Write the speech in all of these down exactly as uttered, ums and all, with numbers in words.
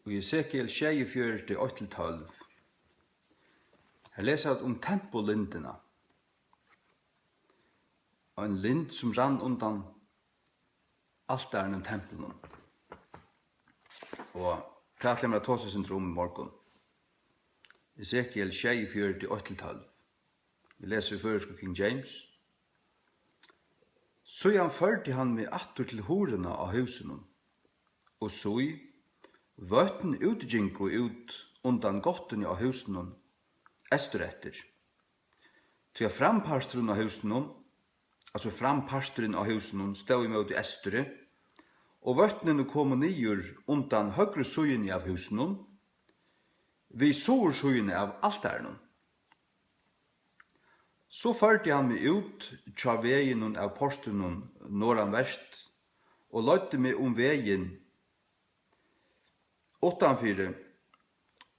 Í Esekiel sjeyogfjøruti, eitt til tólv. Her lesa vit um tempullyndina. Ein lynd, sum rann undan altarinum í templinum. Og tað ætli eg mær at tosa eitt sindur um í morgun. Esekiel sjeyogfjøruti, eitt til tólv. Eg lesi í føroysku King James. Síðan førdi hann meg aftur til hurðina á húsinum, og sí, vøtn útgingu út undan gáttini á húsinum eystureftir. Tí at framparturin á húsinum, altso framparturin á húsinum, stóð ímóti eysturi, og vøtnini komu niður undan høgru síðuni av húsinum, við suðursíðuni av altarinum. So førdi hann meg út hjá veginum av portinum norðanvert og leiddi meg um vegin uttanfyri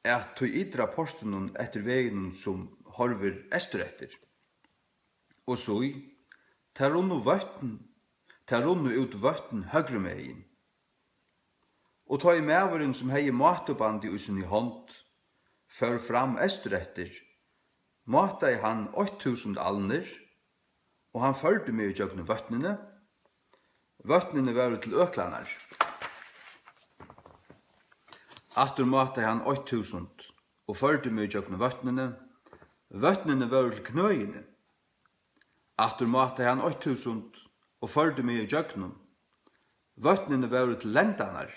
at tí ytra portinum eftir veginum, sum horvir eystureftir. Og sí, tað runnu vøtn, tað runnu út vøtn høgrumegin. Og tá ið maðurin, sum hevði mátibandið í síni hond, fór fram eystureftir, mátaði hann eitt túsund alnir, og hann førdi meg ígjøgnum vøtnini. Vøtnini vóru til øklarnar. Aftur mátaði hann eitt túsund og førdi meg ígjøgnum vøtnini. Vøtnini vóru til knøini. Aftur mátaði hann eitt túsund og førdi meg ígjøgnum. Vøtnini vóru til lendarnar.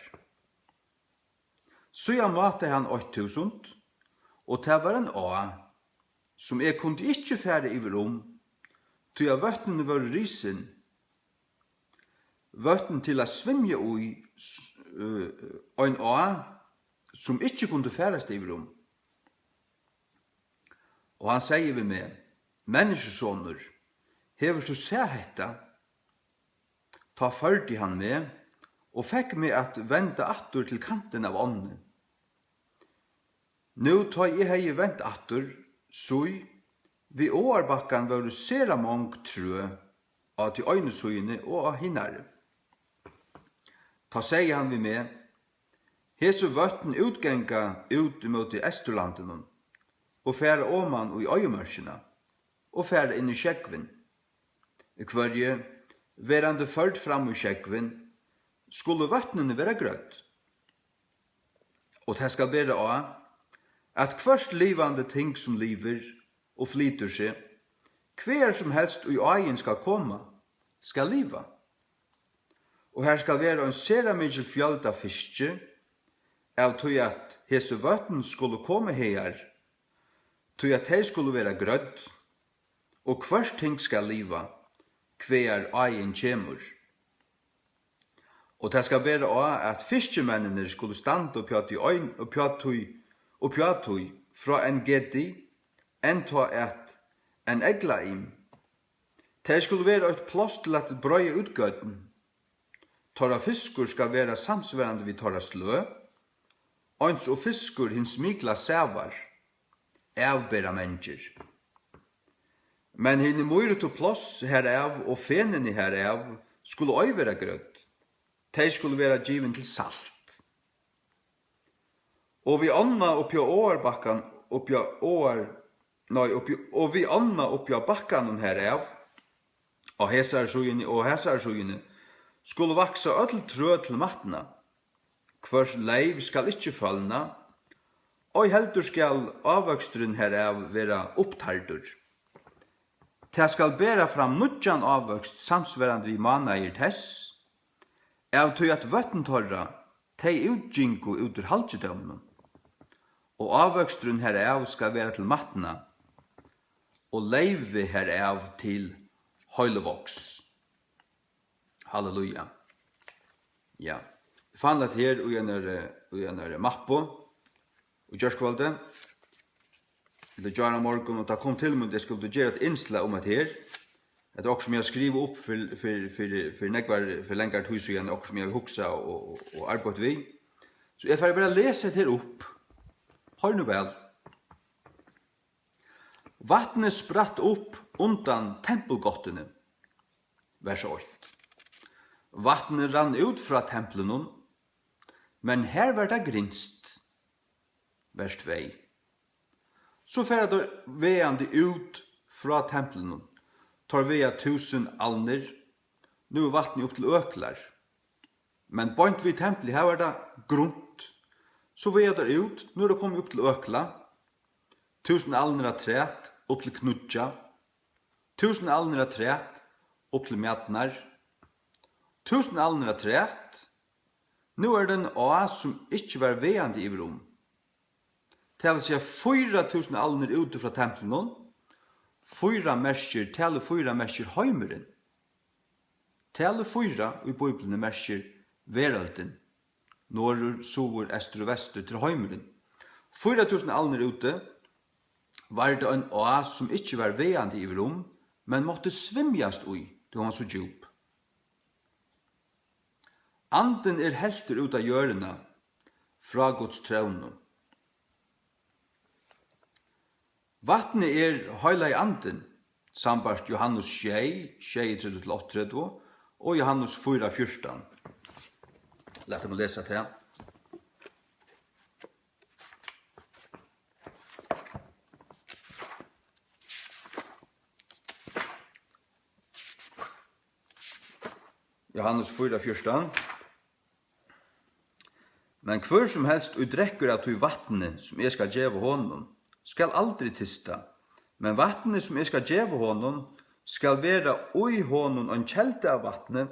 Síðan mátaði hann eitt túsund, og tað var ein á, sum eg kundi ikki fara yvir um, tí at vøtnini vóru risin. Vøtn til at svimja í, s-, øh, ein á, sum ikki kundi farast yvir um. Og hann segði við meg: Menniskjusonur, hevur tú sæð hetta? Tá førdi hann meg og fekk meg at venda aftur til kantin av ánni. Nú, tá eg hevði vent aftur, sí, við áarbakkan vóru sera mong trø á tí einu síðuni og á hinari. Tá segði hann við meg: Hesi vøtn útganga út ímóti Eysturlandinum og fara oman í oyðimørkina og fara inn í sjógvin. Hvørji, verandi førd fram í sjógvin, skulu vøtnini vera grødd. Og tað skal bera á, at hvørt livandi ting, sum livir og flytur seg, hvagar sum helst í áin skal koma, skal liva. Og har skal vera ein sera mikil fjøld av fiski, av tí at hesi vøtn skulu koma hagar, tí at tey skulu vera grødd, og hvørt ting skal liva, hvagar áin kemur. Og tað skal bera á, at fiskimenninir skulu standa uppi á tí ein, uppi á tí, uppi á tí, frá En-gedi enn tá at En-eglaim. Tey skulu vera eitt pláss til at breiða út gørn. Teirra fiskur skal vera samsvarandi við teirra sløg, eins og fiskur hins mikla sævar, avbera mangir. Men hini mýrutu pláss herav og fenini herav skulu ei vera grødd, tey skulu vera givin til salt. Og við ánna uppi á áarbakkan, uppi á áar-, nei, uppi, og við ánna uppi á bakkanum herav, á hesari síðuni og á hasari síðuni, skulu vaksa øll trø til matna. Hvørt leyv skal ikki følna, ei heldur skal ávøksturin herav vera upptærdur. Tað skal bera fram nýggjan ávøkst samsvarandi við mánaðir tess, av tí at vøtn teirra, tey útgingu út úr halgidóminum, og ávøksturin herav skal vera til matna, og leyvið herav til heilivágs. Halleluja. Ja. Eg fann hetta her í einari, í einari mappu í gjárkvøldið, ella í gjár morgun, og tað kom til mín, at eg skuldi gera eitt innslag um hetta her. Hetta er okkurt, sum eg havi skrivað upp fyri, fyri, fyri, fyri nógvar, fyri langari tíð síðan, okkurt, sum eg havi hugsað og, og, og arbeitt við. So eg fari bara at lesa hetta her upp. Hoyr nú væl. Vatnið spratt upp undan tempulgáttini. Vers eitt. Vatnið rann út frá templinum, men har var tað grinst, Vers tvey. So fara teir vegandi út frá templinum. Teir vega túsund alnir. Nú er vatnið upp til øklar. Men beint við templið, har var tað grunt. So vega teir út. Nú er tað komið upp til økla. Túsund alnir afturat, upp til kníggja. Túsund alnir afturat, upp til mjarnar. Túsund alnir afturat. Nú er tað ein á, sum ikki var vegandi yvir um. Tað vil siga, fýra túsund alnir úti frá templinum. Fýra merkir, talið fýra merkir heimurin. Talið fýra í Bíbliuni merkir verøldin. Norður, suður, eystur og vestur til heimurin. Fýra túsund alnir úti var tað ein á, sum ikki var vegandi yvir um, men mátti svimjast í, tí hon var so djúp. Andin er heltur út á jørðina frá Guds tróni. Vatnið er Heilagi Andin, sambært Johannes sjey, sjeyogtretivu til áttaogtretivu, og Johannes fýra fjúrtan. Lat meg lesa tað. Johannes fýra fjúrtan. Men hvør sum helst, ið drekkur av tí vatni, sum eg skal geva honum, skal aldri tysta, men vatnið, sum eg skal geva honum, skal vera í honum ein kelda av vatni,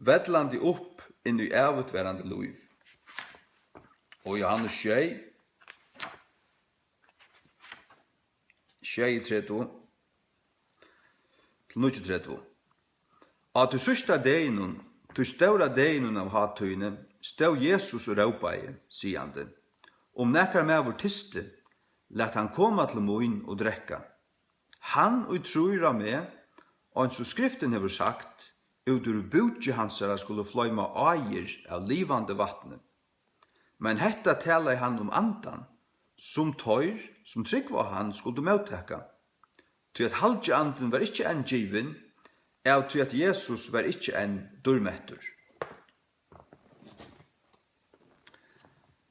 vellandi upp inn í ævigtvarandi lív. Og Johannes sjey, sjeyogtretivu til níggjuogtretivu. Á tí síðsta deginum, tí stóra deginum av hátíðini, stóð Jesus og rópaði, sigandi: Um nakar maður tysti, lat hann koma til mín og drekka. Hann, ið trýr á meg, eins og Skriftin hevur sagt, út úr búki hansara skulu floyma áir av livandi vatni. Men hetta talaði hann um Andan, sum teir, sum trúgva á hann, skuldu móttaka. Tí at Halgi Andin var ikki enn givin, av tí at Jesus var ikki enn dýrmettur.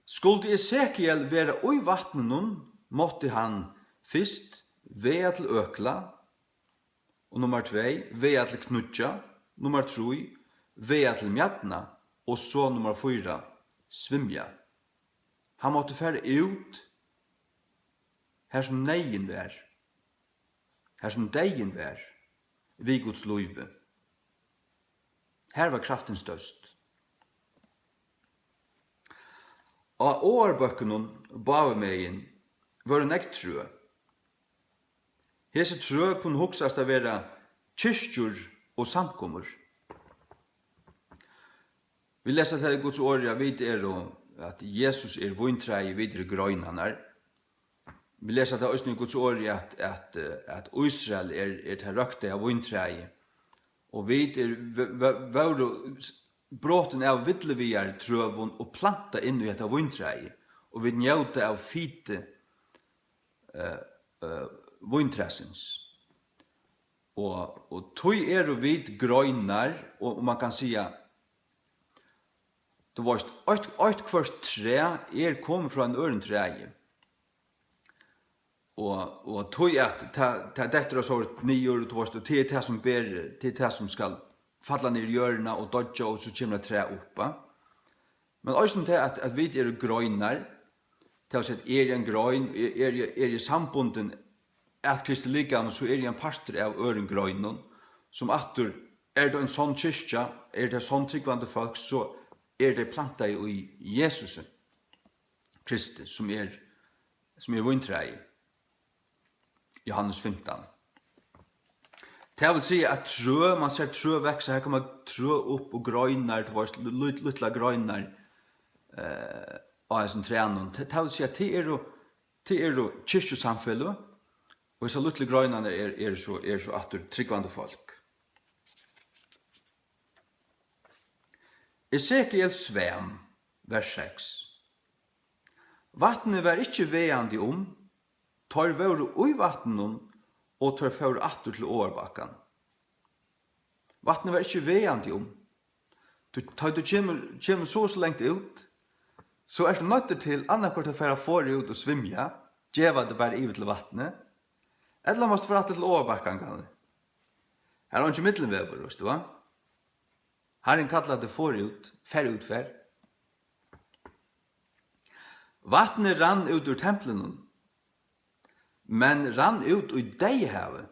Skuldi Esekiel vera í vatninum, mátti hann fyrst vega til økla, og nummar tvey, vega til kníggja, nummar trý, vega til mjarna, og so nummar fýra, svimja. Hann mátti fara út, har sum neyðin var, har sum deyðin var, við Guds lívi. Har var kraftin størst. Á áarbøkkunum báðumegin vóru nógv trø. Hesi trø kunnu hugsast at vera kirkjur og samkomur. Vit lesa tað í Guds orði, at vit eru, at Jesus er víntræið, vit eru greinarnar. Vit lesa tað eisini í Guds orði, at, at, eh, at Ísrael er, er tað røktaða víntræið. Og vit er, v-, v-, vóru s-, brotin av villuviðartrøum og plantað inn í hetta víntræið. Og vit njóta av fiti, eh, eh, víntræsins. Og, og tí eru vit greinar, og, og man kann siga, tú veist, eitt, eitt hvørt træ er komið frá einum øðrum træi. Og, og tí at tað, tað dettur og sovnar niður, tú veist, og tað er tað sum ber, tað er tað sum skal falla niður í jørðina og doyggja, og so kemur eitt træ upp, va? Men eisini tað at, at vit eru greinar, tað vil siga, at eri ein grein, er, er, eri eg sambundin at Kristi likami, so eri eg ein partur av øðrum greinum, sum aftur, er tað ein sonn kirkja, er tað sonn trúgvandi fólk, so eru tey plantað í Jesusi Kristi, sum er, sum er víntræið. Johannes fimtan. Tað vil siga, at trø, man sær trø vaksa, her koma trø upp og greinar, tú veist, lut-, lítlar greinar, eh, á hesum trænum. Tað, tað vil siga, at tað eru, tað eru kirkjusamfeløg, og hesar lítlu greinarnar eru, eru so, eru so aftur trúgvandi fólk. Esekiel svam, vers seks. Vatnið var ikki vegandi um, teir vóru í vatninum, og teir fóru aftur til áarbakkan. Vatnið var ikki vegandi um. Tú, tá tú kemur, kemur so og so langt út, So ert tú noyddur til annaðhvørt at fara forút og svimja, geva teg bara yvir til vatnið, ella mást tú fara aftur til Áarbakkan, Kalli. Har er eingin millumvegur, veitst tú, va? Harrin kallar teg forút, far út, far. Vatnið rann út úr templinum, men rann út í deyðahavið.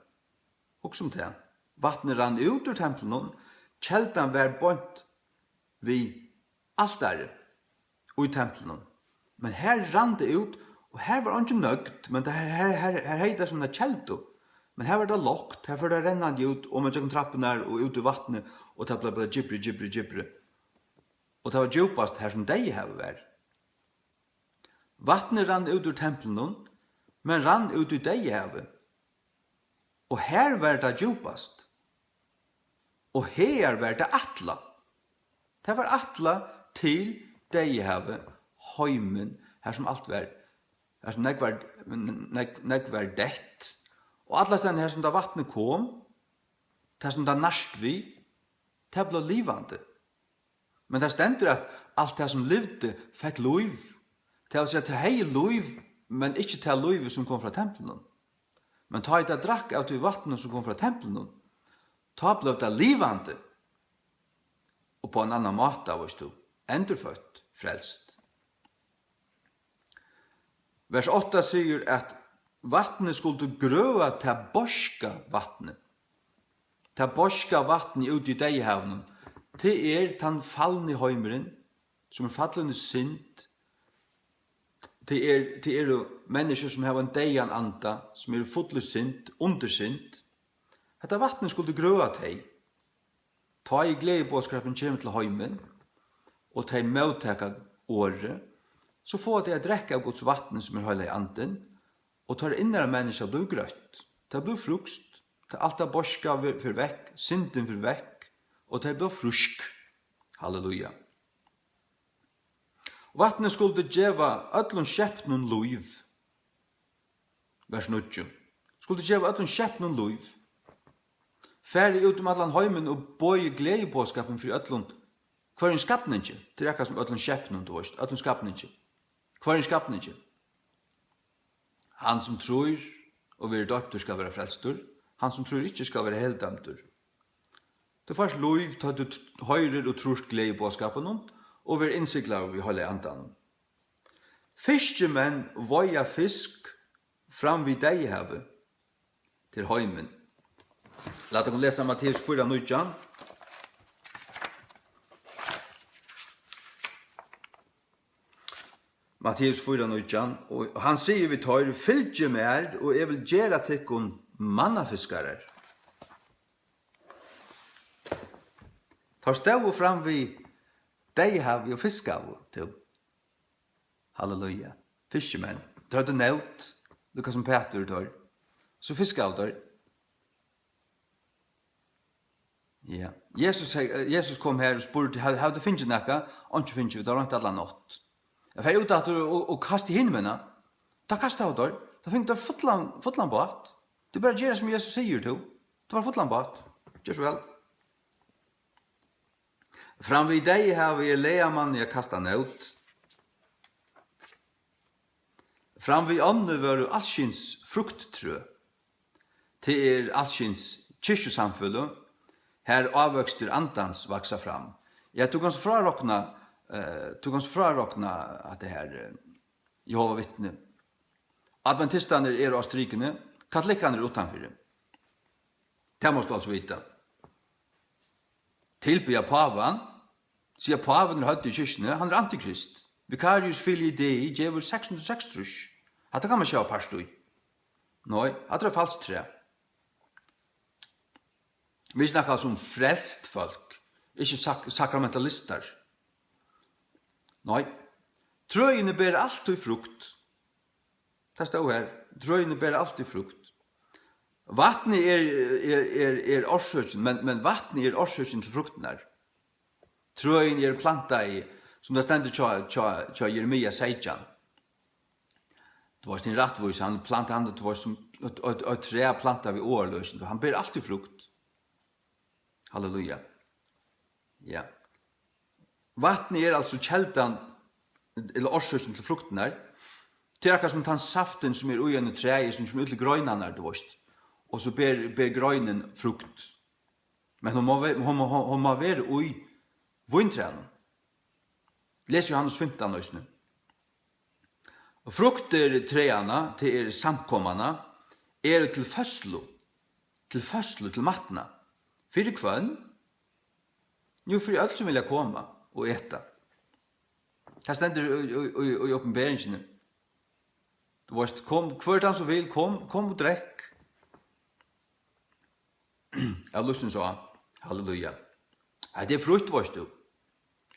Hugsa um tað. Vatnið rann út úr templinum, keldan var beint við altarið í templinum. Men har rann tað út, og har var eingin nøgd, men tað, har, har, har, har hevði tað sum eina keldu. Men har var tað lágt, har fór tað rennandi út, oman gjøgnum trappurnar og út í vatnið, og tað bleiv bara djúpri, djúpri, djúpri. Og tað var djúpast har, sum deyðahavið var. Vatnið rann út úr templinum, men rann út í deyðahavið. Og har var tað djúpast. Og hagar var tað ætlað. Tað var ætlað til deyðahavið, heimin, har sum alt var, har sum nógv var, nógv, nógv var deytt. Og allastaðni har sum tað vatnið kom, tað sum tað nærst við, tað bleiv livandi. Men tað stendur, at alt tað sum livdi, fekk lív. Tað vil siga, tað hevði lív, men ikki tað lívið, sum kom frá templinum. Men tá ið tað drakk av tí vatninum, sum kom frá templinum, tá bleiv tað livandi. Og á ein annan máta, veitst tú, endurføtt, frelst. Vers átta sigur, at vatnið skuldi grøða tað beiska vatnið. Tað beiska vatnið úti í deyðahavinum, tað er tann falni heimurin, sum er fallin í synd. Tað er, tað eru menniskjur, sum hava ein deyðan anda, sum eru full í synd, undir synd. Hetta vatnið skuldi grøða tey. Tá ið gleðiboðskapurin kemur til heimin, og tey móttaka orðið, so fáa tey at drekka av Guds vatni, sum er Heilagi Andin, og teirra innara menniskja blívur grøtt. Tað blívur frúkst, tað alt tað beiska ver-, fer vekk, syndin fer vekk, og tey blíva frísk. Halleluja. Vatnið skuldi geva øllum skepnum lív. Vers níggju. Skuldi geva øllum skepnum lív. Farið út um allan heimin og boðið gleðiboðskapin fyri øllum, hvørjum skapningi. Tað er akkurát sum øllum skepnum, tú veist, øllum skapningi. Hvørjum skapningi. Hann sum trýr og verður doyptur skal vera frelstur. Hann sum trýr ikki skal vera heldømdur. Tú fært lív, tá tú t-, hoyrir og trýrt gleðiboðskapinum og verður innsiglaður við Heilaga Andanum. Fiskimenn veiða fisk fram við Deyðahavið til heimin. Lat okkum lesa Matteus fýra nítjan. Matteus fýra nítjan, og hann sigur við teir: "Fylgið mær, og eg vil gera tykkum mannafiskarar." Teir stóðu fram við Deyðahavið og fiskaðu, tú. Halleluja. Fiskimenn. Teir høvdu nót, líka sum Pætur og teir. So fiskaðu teir. Ja. Jesus, eh, Jesus kom her og spurdi: "Hav-, hava tit fingið nakað?" "Einki fingið, vit hava roynt alla nátt." "Eg fari út aftur og, og kasta í himmin, ha?" Tá kastaðu teir. Tá fingu teir fullan, fullan bát. Tú bara gera sum Jesus sigur, tú. Tú fært fullan bát. Ger so væl. Fram við Deyðahavið er lagamanni at kasta nót. Fram við ánni vóru alskyns frukttrø. Tað er alskyns kirkjusamfeløg, har ávøkstur andans vaksa fram. Ja, tú kanst frárokna, eh, tú kanst frárokna at tað her, eh, Jehova vitni. Adventistarnir eru á strikuni, katolikkarnir eru uttanfyri. Tað mást tú altso vita. Tilbiðja pávan, siga pávin er høvdið í kirkjuni, hann er antikrist. Vicarius Filii Dei gevur seks hundrað og seksogtrýss. Hatta kann man ikki hava part í. Nei, hatta er falskt træ. Vit snakka altso um frelst fólk, ikki sak-, sakramentalistar. Nei, trøini bera altíð frukt. Tað stóð her, trøini bera altíð frukt. Vatnið er, er, er, er orsøkin, men, men vatnið er orsøkin til fruktirnar. Trøini eru plantaði, sum tað stendur hjá, hjá, hjá Jeremia seytjan. Tú veitst, hin rættvísi, hann plantar, hann, tú veitst, sum eitt, eitt, eitt træ plantað við áarløsin, hann ber altíð frukt. Halleluja. Ja. Vatnið er altso keldan ella orsøkin til fruktirnar. Tað er akkurát sum tann saftin, sum er í einum træi, sum kemur út til greinarnar, tú veist, og so ber, ber greinin frukt. Men hon má ve-, hon má, hon, hon má vera í víntræinum. Les Jóhannes fimtan eisini. Og fruktir træanna, tað er samkomanna, eru til føðslu, til føðslu, til matna. Fyri hvønn? Jú, fyri øll, sum vilja koma og eta. Tað stendur í, í, í, í Opinberingini. Tú veist, kom, hvør tann sum vil, kom, kom og drekk. Av lívsins á. Halleluja. Hetta er frítt, veist tú.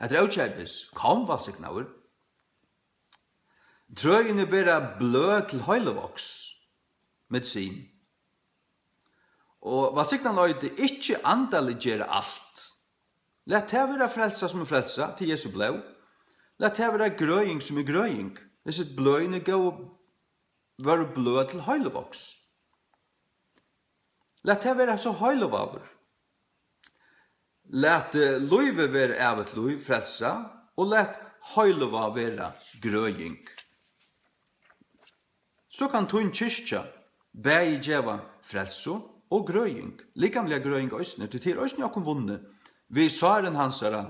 Hetta er ókeypis. Kom, vælsignaður. Trøini bera bløð til heilivágs, medisin. Og vælsignanin eitur ikki andaliggera alt. Lat tað vera frelsa sum er frelsa til Jesu blóð. Lat tað vera grøðing sum er grøðing. Hesi bløðini góvu, vóru bløð til heilivágs. Lat tað vera so heilivágur. Lat, eh, lívið vera ævigt lív, frelsa, og lat heilivág vera grøðing. So kann tín kirkja bæði geva frelsu og grøðing, likamliga grøðing eisini, tí tað er eisini okkum vunnið. Við sárum hansara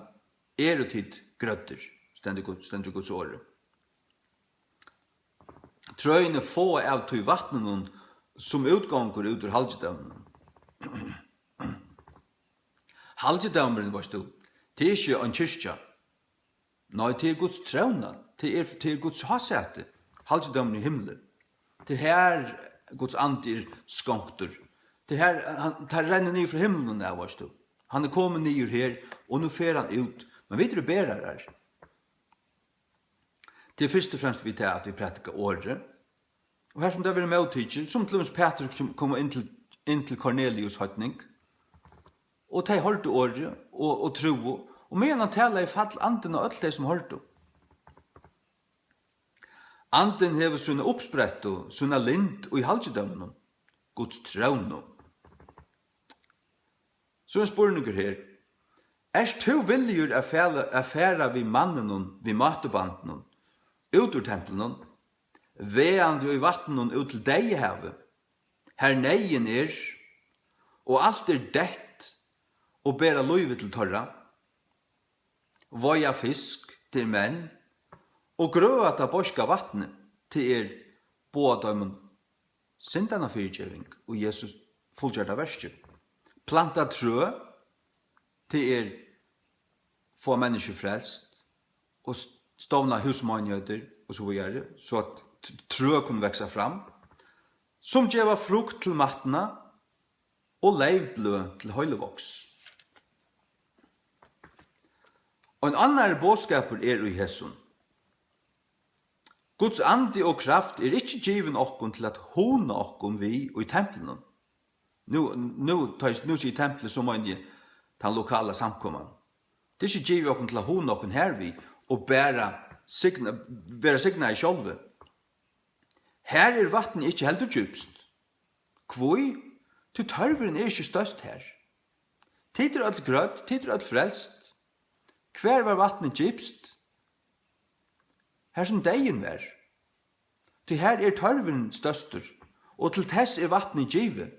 eru tit grøddir, stendur Gud, stendur í Guds orði. Trøini fáa av tí vatninum, sum útgongur út úr halgidóminum. Halgidómurin, veist tú, tað er ikki ein kirkja. Nei, tað er Guds tróna, tað er, tað er Guds hásæti, halgidómurin í himli. Tað er har Guds andi er skonktur. Tað er har, hann, tað rennur niður frá himlinum av, veist tú. Hann er komin niður her, og nú fer hann út. Men vit eru berarar. Tað er fyrst og fremst við tað, at vit prædika orðið. Og har sum tað verður móttikið, sum til dømis Pætur, sum kom inn til, inn til Kornelius heidning, og tey hoyrdu orðið og, og trúðu, og meðan hann talaði, fall andin á øll tey, sum hoyrdu. Andin hevur sína uppsprettu, sína lind í halgidóminum, Guds trónu. So ein spurningur her. Ert tú villigur at fæla, at fara við manninum, við mátibandinum, út úr templinum, vaðandi í vatninum út til Deyðahavið, har neyðin er, og alt er deytt, og bera lívið til teirra? Veiða fisk, tað er menn, og grøða tað beiska vatnið, tað er boða teimum syndanna fyrigeving og Jesus fullgjørda verki. Planta trø, tað er fáa menniskju frelst og s-, stovna húsmeinigheiter og so víðari, so at t-, trø kunnu vaksa fram, sum geva frukt til matna og leyvbløð til heilivágs. Ein annar boðskapur er í hesum. Guds andi og kraft er ikki givin okkum til at hugna okkum við í templinum. Nú, nú, tá eg, nú sigi eg templið, so meini eg tann lokala samkoman. Tað er ikki givið okkum til at hugna okkum her við og bara signa, vera signaði sjálvi. Her er vatnið ikki heldur djúpst. Hví? Tí tørvurin er ikki størst her. Tit eru øll grødd, tit eru øll frelst. Hvar var vatnið djúpst? Har sum deyðin var. Tí har er tørvurin størstur, og til tess er vatnið givið.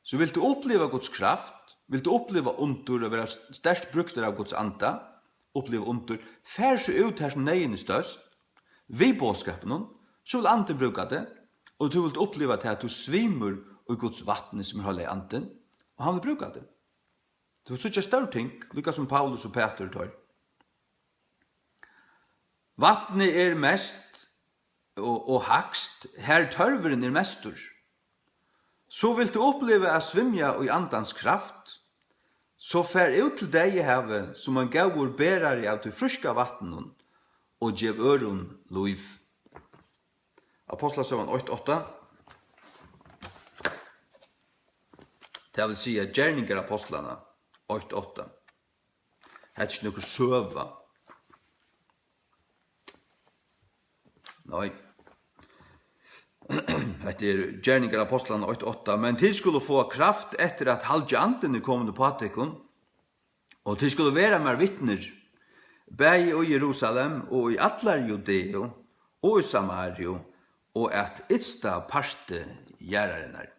So vilt tú uppliva Guds kraft, vilt tú uppliva undur og vera sterkt brúktur av Guds anda, uppliva undur, far so út har sum neyðin er størst, við boðskapinum, so vil Andin brúka teg, og tú vilt uppliva tað, at tú svimur í Guds vatni, sum er Heilagi Andin, og hann vil brúka teg. Tú vilt síggja stór ting, líka sum Paulus og Pætur teir. Vatnið er mest og, og hægst, har tørvurin er mestur. So vilt tú uppliva at svimja í Andans kraft, so far út til Deyðahavið sum ein góður berari av tí fríska vatninum og gev øðrum lív. Apostlasøgan eitt átta. Tað vil siga Gerningar Apostlanna eitt átta. Hetta er ikki nøkur søga. Nei. Hetta er Gerningar Apostlanna eitt átta. Men tit skulu fáa kraft eftir at Halgi Andin er komin upp á tykkum, og tit skulu vera mær vitnir bæði í Jerusalem og í allari Judeu og í Samariu og at ytsta parti jarðarinnar.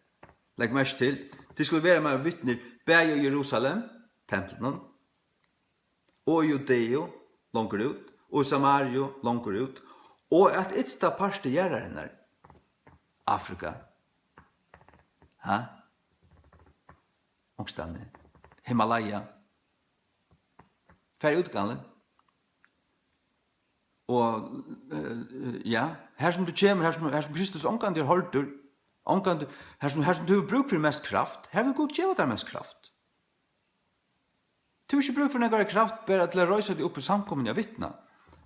Legg merki til, tit skulu vera mær vitnir bæði í Jerusalem, templinum, og í Judeu, longur út, og í Samariu, longur út, og at ytsta parti jarðarinnar, Afrika, ha? Onkustaðni, Himalaya, far út, galli. Og, eh, ja, har sum tú kemur, har sum, har sum Kristus ongantíð er hoyrdur, ongantíð, har sum, har sum tú hevur brúk fyri mest kraft, har vil Gud geva tær mest kraft. Tú hevur ikki brúk fyri nakari kraft bara til at reisa teg upp í samkomuni og vitna.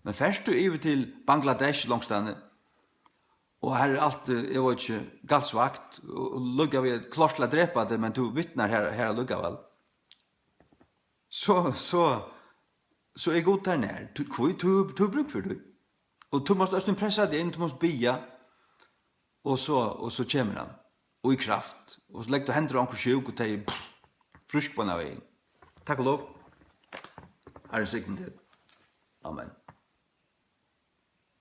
Men fert tú yvir til Bangladesh longstaðni, og har er alt, eh, eg veit ikki, galsvakt, og, og líka við klárt til at drepa teg, men tú vitnar har, har allíkavæl. So, so, so er Gud tær nær. Tú, hví, tú, tú hevur brúk fyri tí. Og tú mást eisini pressa teg inn, tú mást biðja, og so, og so kemur hann. Og í kraft. Og so leggur tú hendur á onkur sjúk, og tey, pff, frísk beinanvegin. Takk og lov. Harrin signi teg. Amen.